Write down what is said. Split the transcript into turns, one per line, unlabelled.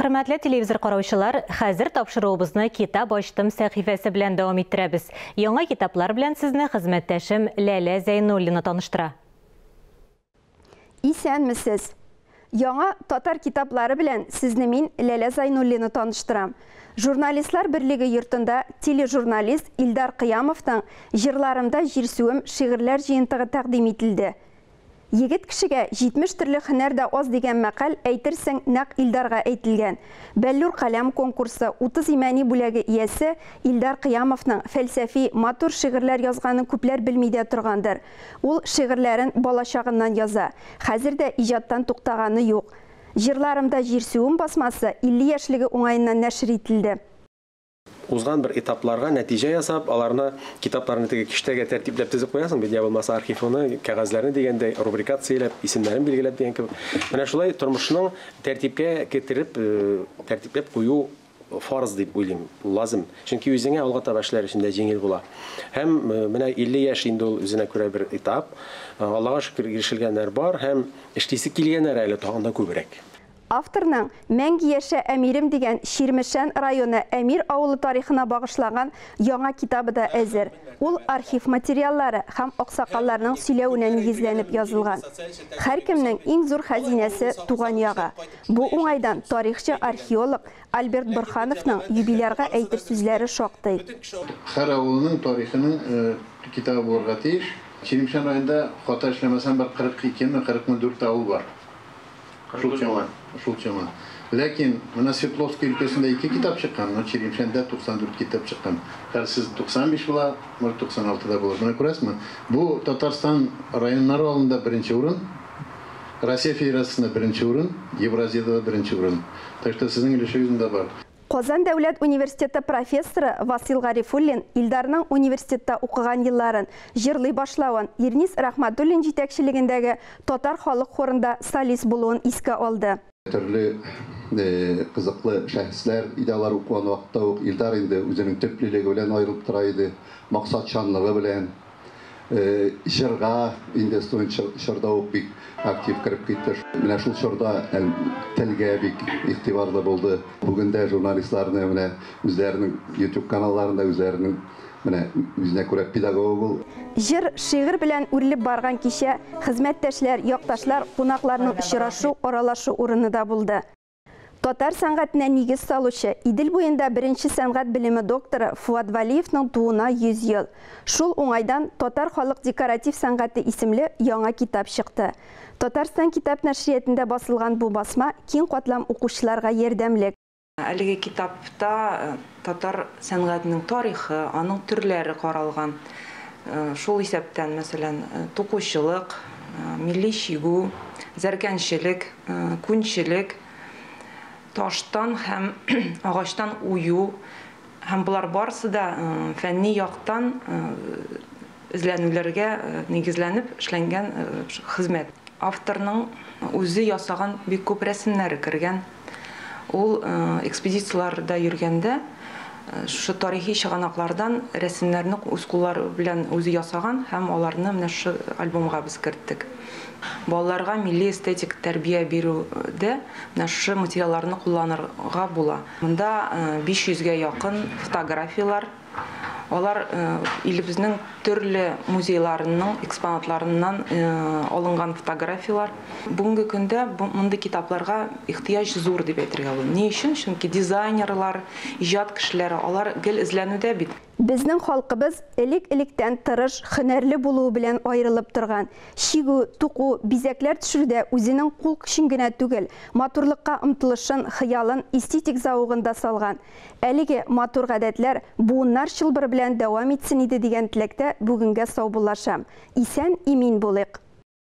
Хөрмәтле телевизор караучылар, хәзер тапшыруыбызны Китап ачтым сәхифәсе белән дәвам иттерәбез. Яңа китаплар белән сезне хезмәттәшем Ләлә Зәйнуллина таныштыра.
Исәнмесез! Яңа татар китаплары белән сезне мин, Ләлә Зайнуллина таныштырам. Журналистлар берлеге йортында тележурналист Илдар Кыямовның Җырларымда җирсүем шигырьләр җыентыгы тәкъдим ителде. Егет кешегә 70 төрле һөнәр дә аз дигән мәкаль, әйтерсең, нәкъ Илдарга әйтелгән. Бәллүр каләм конкурсы, 30 Имәни бүләге иясе Илдар Кыямовның фәлсәфи, матур шигырьләр язганын күпләр белми дә торгандыр. Ул шигырьләрен балачагыннан яза. Хәзер дә иҗаттан туктаганы юк. Җырларымда җирсүем басмасы 50 яшьлеге уңаеннан нәшер ителде.
Узган бер этапларга нәтиҗә ясап, аларны китапларны теге киштәгә тәртипләп төзеп куясың бит, я булмаса архивны, кәгазьләрне дигәндәй, рубрикацияләп, исемнәрен билгеләп дигән кебек. Менә шулай тормышның тәртипкә китереп, тәртипләп кую фарз дип уйлыйм, лазым. Чөнки үзеңә алга таба эшләр өчен дә җиңел була. Һәм менә 50 яшь инде ул үзенә күрә бер этап. Аллага шөкер, ирешелгәннәр бар һәм эшлисе килгәннәр әле тагын да күбрәк.
Авторның Мәңге яшә, Әмирем дигән Чирмешән районы Әмир авылы тарихына багышланган яңа китабы да әзер. Ул архив материаллары һәм аксакалларның сөйләвенә нигезләнеп язылган. Һәркемнең иң зур хәзинәсе туган ягы. Бу уңайдан тарихчы-археолог Альберт Борһановның юбилярга әйтер сүзләре шактый.
Һәр авылның тарихының китабы булырга тиеш. Чирмешән районында, хата эшләмәсәм, бер 42 ме, 44 авыл бар. Шул чама, шул чама. Ләкин менә Свердловский өлкәсендә ике китап чыккан, но Чирмешәндә 94 китап чыккан. Хәзер сез 95 була, может 96 да булыр. Менә күрәсезме? Бу Татарстан районнары алдында беренче урын, Россия Федерациясендә беренче урын, Евразиядә дә беренче урын. Так что сезнең өлешегез монда бар.
Казан дәүләт университеты профессоры Васил Гарифуллин Илдарның университетта укыган елларын, җырлый башлавын, Ирнис Рәхмәтуллин җитәкчелегендәге татар халык хорында солист булуын искә алды.
Төрле кызыклы шәхесләр иде алар укыган вакытта ук. Илдар инде үзенең төплелеге белән аерылып тора иде, максатчанлыгы белән. Җырга инде студент чорда ук бик актив кереп китте. Менә шул чорда телгә бик игътибарлы булды. Бүген дә журналистларны менә үзләренең YouTube каналларында үзләренең менә үзенә күрә педагог ул.
Җыр, шигырь белән үрелеп барган кичә хезмәттәшләр, якташлар, кунакларның очрашу, аралашу урыны да булды. Татар сәнгатенә нигез салучы, Идел буенда беренче сәнгать белеме докторы Фуат Вәлиевның тууына 100 ел. Шул уңайдан Татар халык декоратив сәнгате исемле яңа китап чыкты. Татарстан китап нәшриятендә басылган бу басма киң катлам укучыларга ярдәмлек.
Әлеге китапта татар сәнгатенең тарихы, аның төрләре каралган. Шул исәптән, мәсәлән, тукучылык, милли чигү, зәркәнчелек, күнчелек, таштан һәм агачтан ую, һәм болар барысы да фәнни яктан эзләнүләргә нигезләнеп эшләнгән хезмәт. Авторның үзе ясаган бик күп рәсемнәре кергән. Ул экспедицияләрдә йөргәндә шушы тарихи чыганаклардан рәсемнәрне үз куллары белән үзе ясаган һәм аларны менә шушы альбомга без керттек. Балаларга милли эстетик тәрбия бирүдә менә шушы материалларны кулланырга була. Монда 500гә якын фотографияләр, алар илебезнең төрле музейларының экспонатларыннан алынган фотографияләр. Бүгенге көндә мондый китапларга ихтыяҗ зур дип әйтергә була. Ни өчен? Чөнки дизайнерлар, иҗат кешеләре, алар гел эзләнүдә бит.
Безнең халкыбыз элек-электән тырыш, һөнәрле булуы белән аерылып торган. Чигү, туку, бизәкләр төшерүдә үзенең кул көчен генә түгел, матурлыкка омтылышын, хыялын, эстетик зәвыгын да салган. Әлеге матур гадәтләр буыннар чылбыры белән дәвам итсен иде дигән теләктә бүгенгә саубуллашам. Исән, имин булыйк.